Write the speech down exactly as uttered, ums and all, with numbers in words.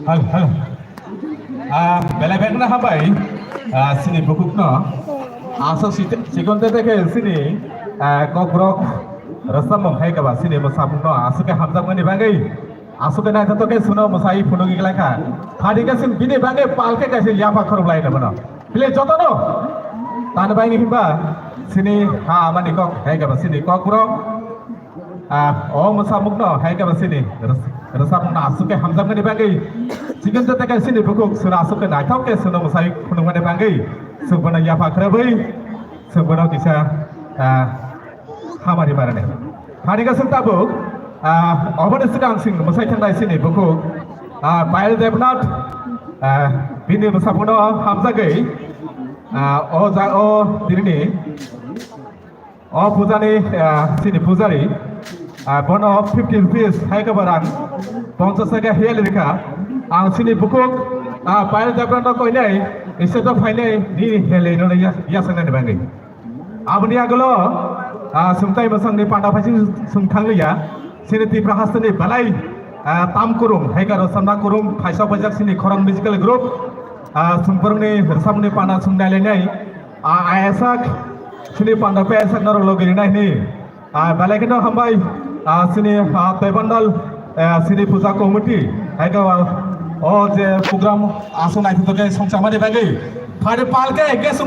Halo, halo. Ah, belai belai no hambai. Ah, sini bukuk no. Aso site, sikon te te ke sini, ah, kokborok rwchapmung hai kaba sini mwsamung no aswk khe hamjakmani bagwi. Aswk khe naithotok khe suno mwsai phunugwi glai kha. Phadi khe sin bini bagwi pal khe kaisa yapha khorok lai no bono. Bile jotono tani bagwi himba sini ha mani kok hai kaba sini kokborok. Ah, o mwsamukno hai khe ba sini rwchapmung no aswk khe hamjakmani bagwi. Chikon jata khe sini bukhuk sura aswk khe naithok khe suno mwsai phunukmani bagwi. Chwng bono yapha khwrwbwi, chwng bono kisa, ah, hamari marani. Hani khe chwng tabuk, ah, oboni swkang chwng mwsai thangnai sini bukhuk, ah, Payal Debnath, ah, bini mwsamukno hamjagwi, ah, o ja-, o dirini O pujani, ah, sini pujari, ah, bono fifty rupees hai khe barang ponchas taka hiyali rikha. Ang sini bukhuk, ah, Payal Debnath no koinai, ise to phainai, nini hiyali no ya, ya sangnani bagwi. Aboni agulo, ah, sungtai bosongni panda phaising sung thangliya, sini Tripura hasteni balai, ah, tam kurum, hai karo samna kurum, phaisa bajak sini khorang musical group, ah, sungborokni rwchapmungni panda sung nailainai, Ah, ayasak, sini panda pe ayasak norok logi rinai hini. Ah, belai kheno hambai, ah, sini, ah, Toibandal, ah, sini puja committee, hai khe, ah, o je program aswk naithotok khe songchamani bagwi. Phari pal khe, khe song-